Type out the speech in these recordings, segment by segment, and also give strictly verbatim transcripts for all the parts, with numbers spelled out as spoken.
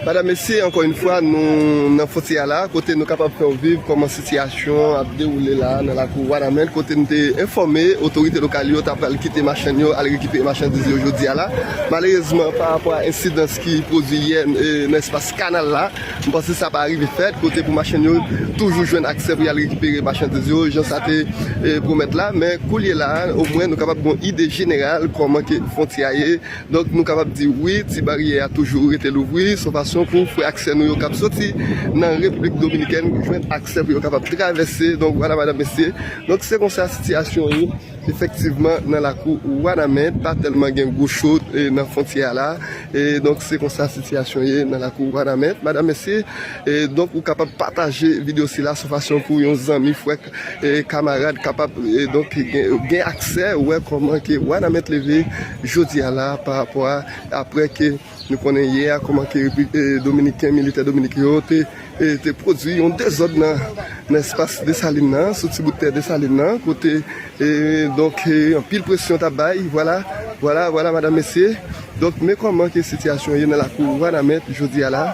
Madanm, mesye, ankò yon fwa, nou nan fwontyè a la, kote nou kapab fè w viv kòman sitiyasyon ap dewoule la nan lakou Wanament, kote nou te enfòme otorite lokal yo ta pral kite machann yo al rekipere machandiz yo jodi a la. Malerezman, pa rapò a ensidans ki pwodui yè, e, nan espas kanal la, m panse sa pa rive fèt, kote pou machann yo toujou jwenn aksè pou y al rekipere machandiz yo, jan sa te, e, pwomèt la. Men koulye la, omwen nou kapab gen yon ide jeneral kòman ke fwontyè a ye. Donk, nou kapab di wi, ti baryè a toujou rete louvri, se yon fason pou frè ak sè nou yo k ap soti nan Repiblik Dominikèn jwenn aksè pou yo kapab travèse. Donk, vwala, madanm, mesye. Donk, se konsa sitiyasyon ye, efektivman, nan lakou Wanament, pa tèlman gen gwo cho, e, nan fwontyè a la. E, donk, se konsa sitiyasyon ye nan lakou Wanament. Madanm, mesye, e, donk, ou kapab pataje videyo sila, se yon fason pou yon zanmi, frè, e, kamarad kapab, e, donk, gen, gen aksè, wè kòman ke Wanament leve jodi a la pa rapò a, apre ke nou konnen yè a, kòman ke Repi-, e, Dominiken, militè dominiken yo te, e, te pwodui yon dezòd nan, nan espas Desalin nan, sou ti bout tè Desalin nan, kote, e, donk, e, anpil presyon t ap bay, vwala, vwala, vwala, madanm, mesye. Donk, men kòman ke sitiyasyon ye nan lakou Wanament jodi a la.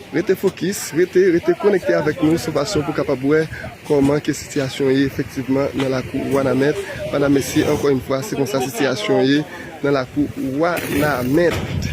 Rete fokis, rete, rete konekte avèk nou sou fason pou kapab wè kòman ke sitiyasyon ye efektivman nan lakou Wanament. Madanm, mesye, ankò yon fwa, se konsa sitiyasyon ye nan lakou Wanament.